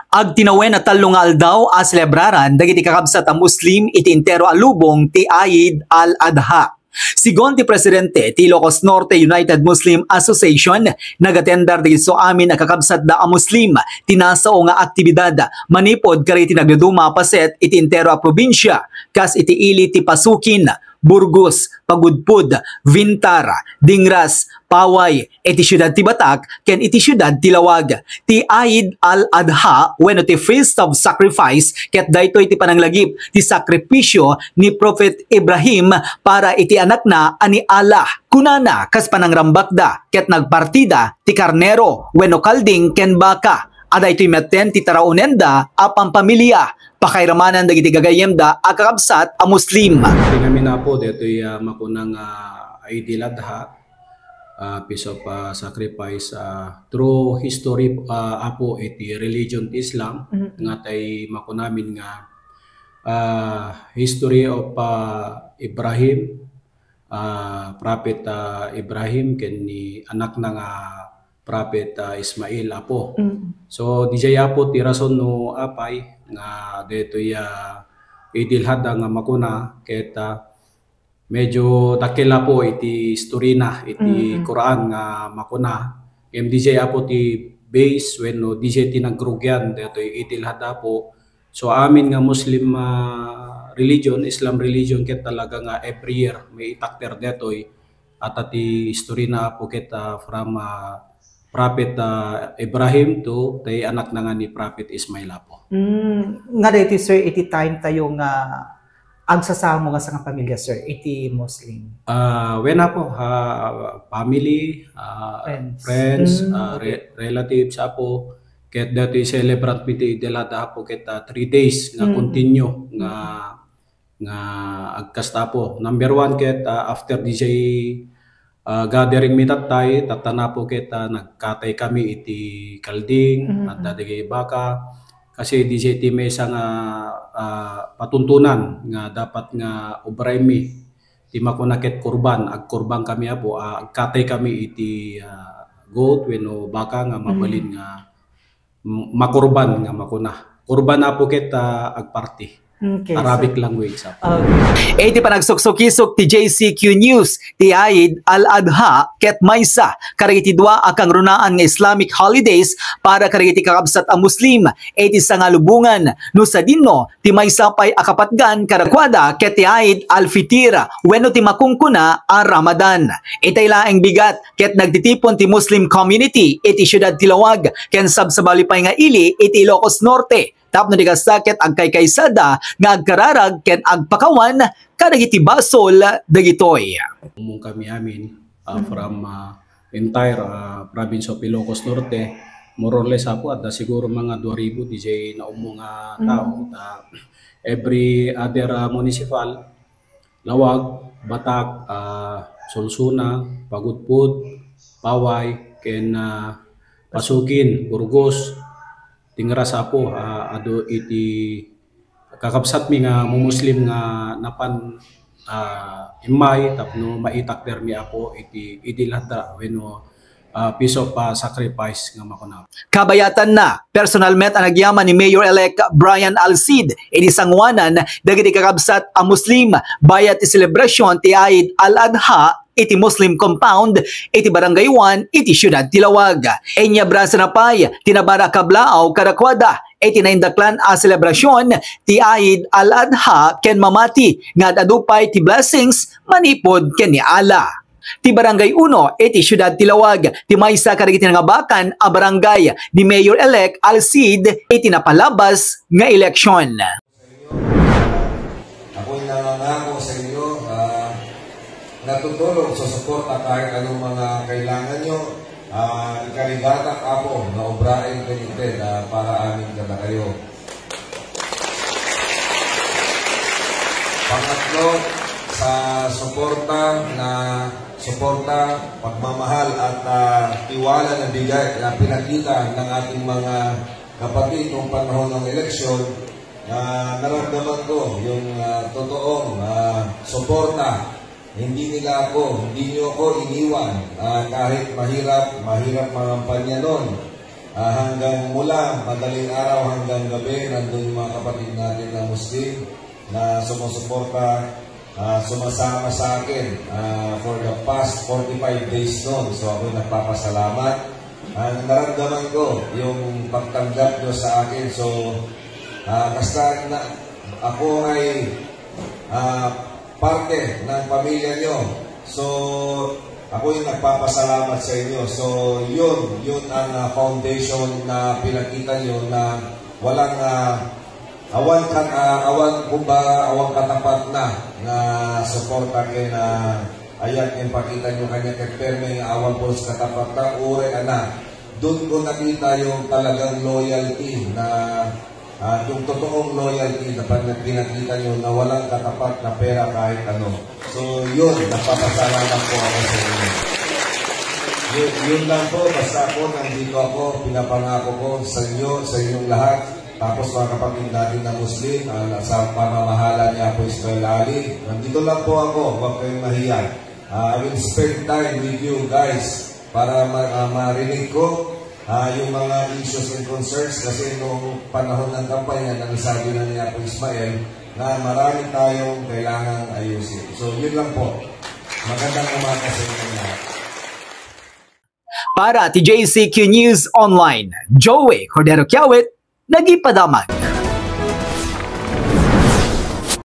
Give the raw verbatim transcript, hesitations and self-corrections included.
Agtinawen a tallo nga aldaw a selebraran dagiti kakabsat a Muslim iti entero a lubong ti Eid al-Adha. Sigon ti presidente ti Ilocos Norte United Muslim Association, nagatendar dagiti amin a kakabsatda a Muslim ti nasao nga aktibidad manipud kadagiti nagduduma a paset iti entero a probinsia, kas iti ili ti Pasukin, Burgos, Pagudpud, Vintar, Dingras, Paway, iti siudad ti Batac, ken iti siudad ti Laoag. Ti Eid al-Adha wenno ti Feast of Sacrifice ket daytoy ti pananglagip ti sakripisio ni Prophet Ibrahim para iti anakna a ni Allah. Kunana, kas panangrambakda ket nagpartida ti karnero wenno kalding ken baka. A daytoy metten ti taraonenda a pampamilia, pakairamanan dagiti gagayyemda a kakabsat a Muslim. Ti ngamin, Apo, daytoy, ah, makuna nga Eid al-Adha, ah, piece of, ah, sacrifice, ah, through history, ah, Apo, iti religion ti Islam, mm-mm, nga tay makunamin nga, ah, history of, ah, Ibrahim, ah, Prophet, ah, Ibrahim ken ni anakna nga Prophet, ah, Ismail, Apo. Mm. So, dijay, Apo, ti rason no apay nga daytoy, ah, Eid al-Adha nga makuna, ket, ah, medyo dakkel, Apo, iti istorina, iti, mm-mm, Quran nga makuna. Ngem dijay, Apo, ti base wenno dijay ti nagrugian daytoy Eid al-Adha, Apo. So, amin nga Muslim, ah, religion, Islam religion, ket talaga nga every year maitakder daytoy. Ata ti istorina, Apo, ket, ah, from, ah, Prophet, ah, Ibrahim to tay anakna nga ni Prophet Ismail, Apo. Mm, nga daytoy, sir, iti time tayo nga agsasamo nga sangapamilya, sir, iti Muslim? Ah, wen, Apo, ah, family, ah, friends. Friends, mm, ah, okay, re-, relatives, Apo. Ket daytoy celebrant mi ti Eid al-Adha, Apo, ket, ah, three days nga, mm, continue nga, mm, nga agkasta, Apo. Number one, ket, ah, after dijay, ah, gathering mi tattay, tatta, Apo, ket, ah, nagkatay kami iti kalding, mm, adda dagiti baka. Kasi dijay ti maysa nga, ah, patuntunan nga dapat nga obraenmi. Ti makuna ket kurban, agkurban kami, Apo, ah, agkatay kami iti, ah, goat wenno baka nga mabalin, mm, nga m-, makurban nga makuna. Kurban, Apo, ket, ah, agparti. Okay, Arabic, so, language, Apo. Okay. Iti panagsuksukisok ti J C Q News, ti Eid al-Adha ket maysa kadagiti dua a kangrunaan nga Islamic holidays para kadagiti kakabsat a Muslim iti sangalubongan, no sadino ti maysa pay a kapatgan kadakuada ket ti Eid al-Fitr wenno ti makunkuna a Ramadan. Itay laeng bigat ket nagtitipon ti Muslim community iti siudad ti Laoag ken sabsabali pay nga ili iti Ilocos Norte. Tapno di kasta ket agkaykaysada nga agkararag ken agpakawan kadagiti basol dagitoy. Umong kami amin, ah, mm, from, ah, entire, ah, province of Ilocos Norte, more or less, Apo, adda siguro mga dua ribu dijay naummo nga tao. Mm. Ta every other, ah, municipal, Laoag, Batac, ah, Solsona, Pagudpud, Paway, ken, ah, Pasukin, Burgos, Dingras, Apo, ah, adu iti kakabsatmi nga mumuslim nga napan, ah, immay tapno maitakdermi, Apo, iti Eid al-Adha wenno, ah, piece of, ah, sacrifice nga makuna. Kabayatanna, personal met a nagyaman ni Mayor-elect Brian Alcid iti sanguanan dagiti kakabsat a Muslim bayat ti selebrasyon ti Eid al-Adha iti Muslim compound iti Barangay One iti siudad ti Laoag. Inyabrasana pay ti nabara a kablaaw kadakuada iti naindaklan a selebrasyon ti Eid al-Adha ken mamati nga ad-adu pay ti blessings manipud ken ni Allah. Ti Barangay Uno iti siudad ti Laoag ti maysa kadagiti nangabakan a barangay ni Mayor-elect Alcid iti napalabas nga eleksyon. Ako'y nangangako sa inyo, ah, na tutulong, susuporta kahit anong mga kailangan nyo. Ah, ikarigatak, Apo, nga obraen kanited, ah, para amin kadakayo. Pangatlo, sa suporta na, suporta, pagmamahal at, ah, tiwala na bigay, na pinakita ng ating mga kapatid noong panahon ng eleksyon, na naramdaman ko yung, ah, totoong, ah, suporta. Hindi nila ako, hindi niyo ako iniwan, ah, kahit mahirap, mahirap mangampanya noon. Ah, hanggang mula madaling araw hanggang gabi, nandun yung mga kapatid natin na Muslim na sumusuporta, ah, sumasama sa akin, ah, for the past forty-five days noon. So, ako'y nagpapasalamat. Ah, naramdaman ko yung pagtanggap nyo sa akin. So, ah, basta na, ako ay, ah, parte ng pamilya nyo. So, ako'y nagpapasalamat sa inyo. So, yun, yun ang, ah, foundation na pinakita nyo na walang, ah, awan kan, ah, awan, kumbaga, awan katapat na, na suporta ken, ah, ayat nga ipakita nyo kaniak ket permi nga awan pulos katapat na, uray, anak. Doon ko nakita yung talagang loyalty na, ah, yung totoong loyalty na pag pinakita nyo na walang katapat na pera kahit ano. So, yun, nagpapasalamat po ako sa inyo. Yun, yun lang po, basta ako, nandito ako, pinapangako ko sa inyo, sa inyong lahat. Tapos mga kapatid natin na Muslim, ah, sa pamamahala ni Apo Ismail Ali, nandito lang po ako, huwag kayong mahiya. Ah, I will spend time with you guys para ma- ah, marinig ko, ah, yung mga issues and concerns kasi noong panahon ng kampanya, nasabi na ni Apo Ismael na marami tayong kailangang ayusin. So, yun lang po. Magandang umaga sa inyo lahat. Para ti J C Q News Online, Joey Cordero Kiawit, nagipadamag.